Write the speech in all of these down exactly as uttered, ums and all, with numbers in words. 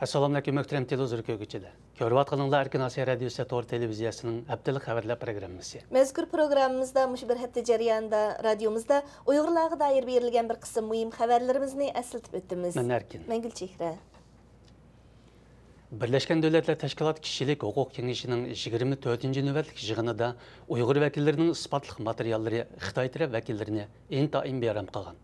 ئەسسالامۇئەلەيكۇم، مۆھتەرەم تېلېۋىزور كۆرگۈچىلەر. كۆرۈۋاتقىنىڭلار ئەركىن ئاسىيا رادىيوسى تور تېلېۋىزىيەسىنىڭ ھەپتىلىك خەۋەرلەر پروگراممىسى. مەزكۇر پروگراممىمىزدا مۇشۇ بىر ھەپتە جەريانىدا رادىيومىزدا ئۇيغۇرلارغا دائىر بېرىلگەن بىر قىسىم مۇھىم خەۋەرلىرىمىزنى ئەسلىتىپ ئۆتىمىز. مەن ئەركىن. مەن گۈلچېھرە. بىرلەشكەن دۆلەتلەر تەشكىلاتى كىشىلىك ھوقۇق كېڭىشىنىڭ يىگىرمە تۆتىنچى نۆۋەتلىك يىغىنىدا ئۇيغۇر ۋەكىللىرىنىڭ ئىسپاتلىق ماتېرىياللىرى خىتاي تەرەپ ۋەكىللىرىنى ئىنتايىن بىئارام قىلغان.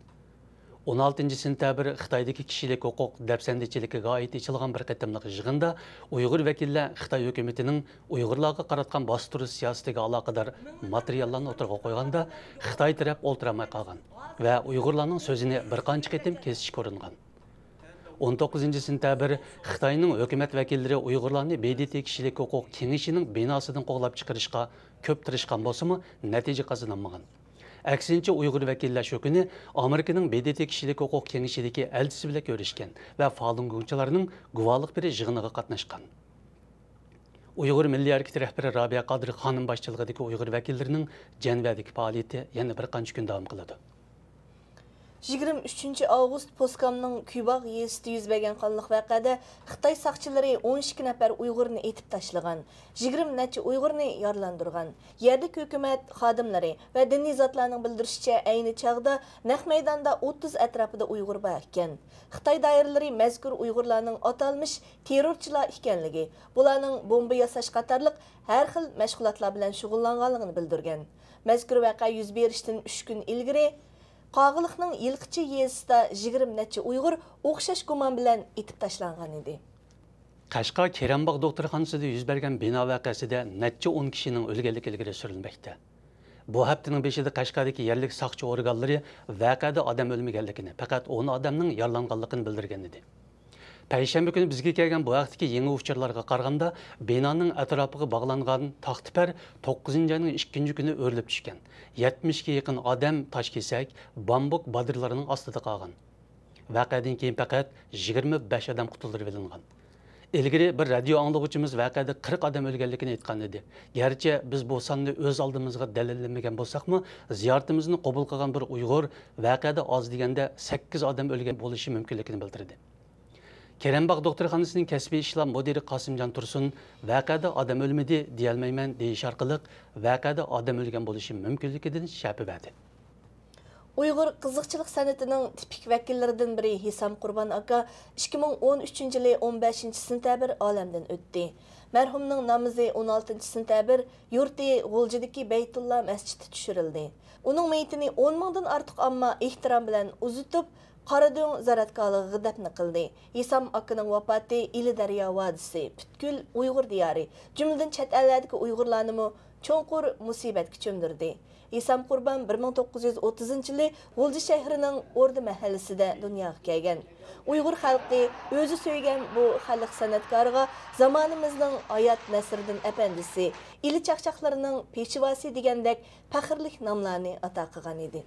ئون ئالتىنچى سېنتەبىر خىتايدىكى كىشىلىك ھوقۇق دەپسەندىچىلىكىگە ئائىت ئېچىلغان بىر قېتىملىق يىغىندا ئۇيغۇر ۋەكىللەر خىتاي ھۆكۈمىتىنىڭ ئۇيغۇرلارغا قاراتقان باستۇرۇش سىياسىتىگە ئالاقىدار ماتېرىياللارنى ئوتتۇرىغا قويغاندا، خىتاي تەرەپ ئولتۇرالماي قالغان ۋە ئۇيغۇرلارنىڭ سۆزىنى بىر قانچە قېتىم كېسىشكە ئۇرۇنغان. ئون توققۇزىنچى سېنتەبىر خىتاينىڭ ھۆكۈمەت ۋەكىللىرى ئۇيغۇرلارنى ب د ت كىشىلىك ھوقۇق كېڭىشىنىڭ بىناسىدىن قوغلاپ چىقىرىشقا كۆپ تىرىشقان بولسىمۇ، نەتىجە قازىنالمىغان. ئەكسىنچە، ئۇيغۇر ۋەكىللەر شۇ كۈنى ئامېرىكىنىڭ ب د ت كىشىلىك ھوقۇق كېڭىشىدىكى ئەلچىسى بىلەن كۆرۈشكەن ۋە فالۇنگوڭچىلارنىڭ گۇۋاھلىق بېرىش يىغىنىغا قاتناشقان. ئۇيغۇر مىللىي ھەرىكىتى رەھبىرى رابىيە قادىر خانىم باشچىلىقىدىكى ئۇيغۇر ۋەكىللىرىنىڭ جەنۋەدىكى پائالىيىتى يەنە بىر قانچە كۈن داۋام قىلىدۇ. يىگىرمە ئۈچىنچى ئاۋغۇست پوسكامنىڭ كۈيباغ يېزىسىدا يۈز بەرگەن قانلىق ۋەقەدە خىتاي ساقچىلىرى ئون ئىككى نەپەر ئۇيغۇرنى ئېتىپ تاشلىغان، يىگىرمە نەچچە ئۇيغۇرنى يارىلاندۇرغان. يەرلىك ھۆكۈمەت خادىملىرى ۋە دىنىي زاتلارنىڭ بىلدۈرۈشىچە، ئەينى چاغدا نەق مەيداندا ئوتتۇز ئەتراپىدا ئۇيغۇر بار ئىكەن. خىتاي دائىرىلىرى مەزكۇر ئۇيغۇرلارنىڭ ئاتالمىش تېررورچىلار ئىكەنلىكى، بۇلارنىڭ بومبا ياساش قاتارلىق ھەر خىل مەشغۇلاتلار بىلەن شۇغۇللانغانلىقىنى بىلدۈرگەن. مەزكۇر ۋەقە يۈز بېرىشتىن ئۈچ كۈن ئىلگىرى، قاغىلىقنىڭ يىلقىچى يېزىسىدا يىگىرمە نەچچە ئۇيغۇر ئوخشاش گۇمان بىلەن ئېتىپ تاشلانغان ئىدى. قەشقەر كېرەمباغ دوختۇرخانىسىدا يۈز بەرگەن بىنا ۋەقەسىدە نەچچە ئون كىشىنىڭ ئۆلگەنلىكى ئىلگىرى سۈرۈلمەكتە. بۇ ھەپتىنىڭ بېشىدا قەشقەردىكى يەرلىك ساقچى ئورگانلىرى ۋەقەدە ئادەم ئۆلمىگەنلىكىنى، پەقەت ئون ئادەمنىڭ يارىلانغانلىقىنى بىلدۈرگەن ئىدى. پەيشەنبە كۈنى بىزگە كەلگەن بۇ ھەقتىكى يېڭى ئۇچۇرلارغا قارىغاندا، بىنانىڭ ئەتراپىغا باغلانغان تاختىپەر توققۇزىنچى ئاينىڭ ئىككىنچى كۈنى ئۆرۈلۈپ چۈشكەن. يەتمىشكە يېقىن ئادەم تاشكېسەك، بامبۇك بادىرلارنىڭ ئاستىدا قالغان. ۋەقەدىن كېيىن پەقەت يىگىرمە بەش ئادەم قۇتۇلدۇرۇۋېلىنغان. ئىلگىرى بىر رادىيو ئاڭلىغۇچىمىز ۋەقەدە قىرىق ئادەم ئۆلگەنلىكىنى ئېيتقان ئىدى. گەرچە بىز بۇ ساننى ئۆز ئالدىمىزغا دەلىللىمىگەن بولساقمۇ، زىيارىتىمىزنى قوبۇل قىلغان بىر ئۇيغۇر ۋەقەدە ئاز دېگەندە سەككىز ئادەم ئۆلگەن بولۇشى مۇمكىنلىكىنى بىلدۈردى. كېرەمباغ دوختۇرخانىسىنىڭ كەسپىي ئىشلار مۇدىرى قاسىمجان تۇرسۇن، ۋەقەدە ئادەم ئۆلمىدى دېيەلمەيمەن دېيىش ئارقىلىق، ۋەقەدە ئادەم ئۆلگەن بولۇشى مۇمكىنلىكىدىن شەپە بەردى. ئۇيغۇر قىزىقچىلىق سەنئىتىنىڭ تىپىك ۋەكىللىرىدىن بىرى ھېسام قۇربان ئاكا ئىككى مىڭ ئون ئۈچىنچى يىلى ئون بەشىنچى سېنتەبىر ئالەمدىن ئۆتتى. مەرھۇمنىڭ نامىزى ئون ئالتىنچى سېنتەبىر يۇرتى غۇلجىدىكى بەيتۇللا مەسچىتى چۈشۈرۈلدى. ئۇنىڭ مېيىتىنى ئون مىڭدىن ئارتۇق ئامما ئېھتىرام بىلەن ئۇزىتىپ، قارادۆڭ زىيارەتگاھلىقىغا دەپنە قىلدى. ھېسام ئاكىنىڭ ۋاپاتى ئىلى دەريا ۋادىسى، پۈتكۈل ئۇيغۇر دىيارى، جۈملىدىن چەت ئەللەردىكى ئۇيغۇرلارنىمۇ چوڭقۇر مۇسىبەتكە چۆمدۈردى. ھېسام قۇربان بىر مىڭ توققۇز يۈز ئوتتۇزىنچى يىلى غۇلجا شەھىرىنىڭ ئوردا مەھەللىسىدە دۇنياغا كەلگەن. ئۇيغۇر خەلقى ئۆزى سۆيگەن بۇ خەلق سەنئەتكارىغا زامانىمىزنىڭ ھايات نەسىردىن ئەپەندىسى، ئىلى چاقچاقلىرىنىڭ پېشۋاسى دېگەندەك پەخىرلىك ناملارنى ئاتا قىلغان ئىدى.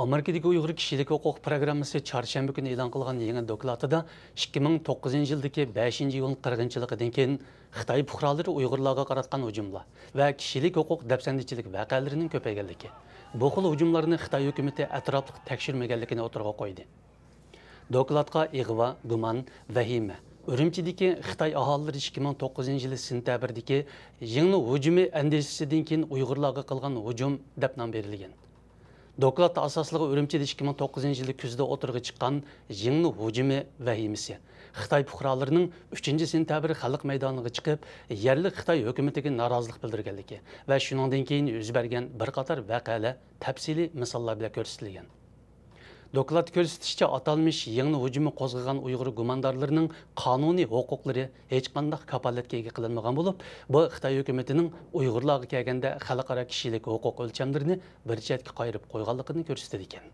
ئامېرىكىدىكى ئۇيغۇر كىشىلىك ھوقۇق پروگراممىسى چارشەنبە كۈنى ئېلان قىلغان يېڭى دوكلاتىدا ئىككى مىڭ توققۇزىنچى يىلدىكى بەشىنچى ئىيۇن قىرغىنچىلىقىدىن كېيىن خىتاي پۇقرالىرى ئۇيغۇرلارغا قاراتقان ھۇجۇملار ۋە كىشىلىك ھوقۇق دەپسەندىچىلىك ۋەقەلىرىنىڭ كۆپەيگەنلىكى، بۇ خىل ھۇجۇملارنى خىتاي ھۆكۈمىتى ئەتراپلىق تەكشۈرمىگەنلىكىنى ئوتتۇرىغا قويدى. دوكلاتقا ئىغۋا، گۇمان، ۋەھىمە، ئۈرۈمچىدىكى خىتاي ئاھالىلىرى ئىككى مىڭ توققۇزىنچى يىلى سېنتەبىردىكى يىڭنە ھۇجۇمى ئەندىشىسىدىن كېيىن ئۇيغۇرلارغا قىلغان ھۇجۇم دەپ نام بېرىلگەن. دوكلاتتا ئاساسلىقى ئۈرۈمچىدە ئىككى مىڭ توققۇزىنچى يىلى كۈزدە ئوتتۇرىغا چىققان يىڭنە ھۇجۇمى ۋەھىمىسى، خىتاي پۇقرالىرىنىڭ ئۈچىنچى سېنتەبىر خەلق مەيدانىغا چىقىپ، يەرلىك خىتاي ھۆكۈمىتىگە نارازىلىق بىلدۈرگەنلىكى ۋە شۇنىڭدىن كېيىن يۈز بەرگەن بىر قاتار ۋەقەلەر تەپسىلىي مىساللار بىلەن كۆرسىتىلگەن. دوكلاتتا كۆرسىتىشىچە، ئاتالمىش يىڭنە ھۇجۇمى قوزغىغان ئۇيغۇر گۇماندارلىرىنىڭ قانۇنىي ھوقۇقلىرى ھېچقانداق كاپالەتكە ئىگە قىلىنمىغان بولۇپ، بۇ خىتاي ھۆكۈمىتىنىڭ ئۇيغۇرلارغا كەلگەندە خەلقئارا كىشىلىك ھوقۇق ئۆلچەملىرىنى بىر چەتكە قايرىپ قويغانلىقىنى كۆرسىتىدىكەن.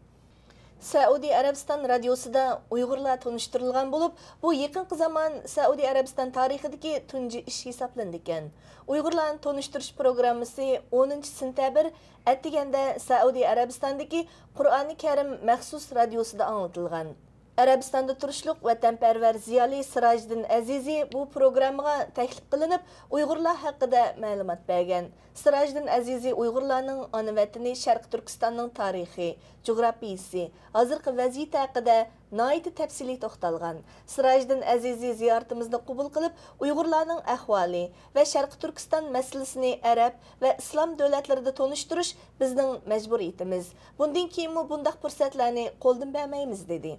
سەئۇدى ئەرەبىستان رادىيوسىدا ئۇيغۇرلار تونۇشتۇرۇلغان بولۇپ، بۇ يېقىنقى زامان سەئۇدى ئەرەبىستان تارىخىدىكى تۇنجى ئىش ھېسابلىنىدىكەن. ئۇيغۇرلارنى تونۇشتۇرۇش پروگراممىسى ئونىنچى سېنتەبىر ئەتىگەندە سەئۇدى ئەرەبىستاندىكى قۇرئانى كەرىم مەخسۇس رادىيوسىدا ئاڭلىتىلغان. ئەرەبىستاندا تۇرۇشلۇق ۋەتەنپەرۋەر زىيالىي سىراجىدىن ئەزىزى بۇ پروگراممىغا تەكلىپ قىلىنىپ، ئۇيغۇرلار ھەققىدە مەلۇمات بەرگەن. سىراجىدىن ئەزىزى ئۇيغۇرلارنىڭ ئانا ۋەتىنى شەرقىي تۈركىستاننىڭ تارىخى، جۇغراپىيىسى، ھازىرقى ۋەزىيىتى ھەققىدە ناھايىتى تەپسىلىي توختالغان. سىراجىدىن ئەزىزى زىيارىتىمىزنى قوبۇل قىلىپ، ئۇيغۇرلارنىڭ ئەھۋالى ۋە شەرقىي تۈركىستان مەسىلىسىنى ئەرەب ۋە ئىسلام دۆلەتلىرىدە تونۇشتۇرۇش بىزنىڭ مەجبۇرىيىتىمىز. بۇندىن كېيىنمۇ بۇنداق پۇرسەتلەرنى قولدىن بەرمەيمىز، دېدى.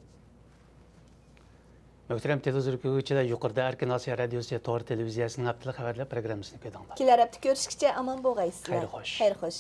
مۆھتەرەم تېلېۋىزور كۆرگۈچىلەر، يۇقىرىدا ئەركىن ئاسىيا رادىيوسى تور تېلېۋىزىيەسىنىڭ ھەپتىلىك خەۋەرلەر پروگراممىسىنى كۆردۈڭلار. كېلەر ھەپتە كۆرۈشكىچە ئامان بولغايسىلەر. خەير خوش. خەير خوش.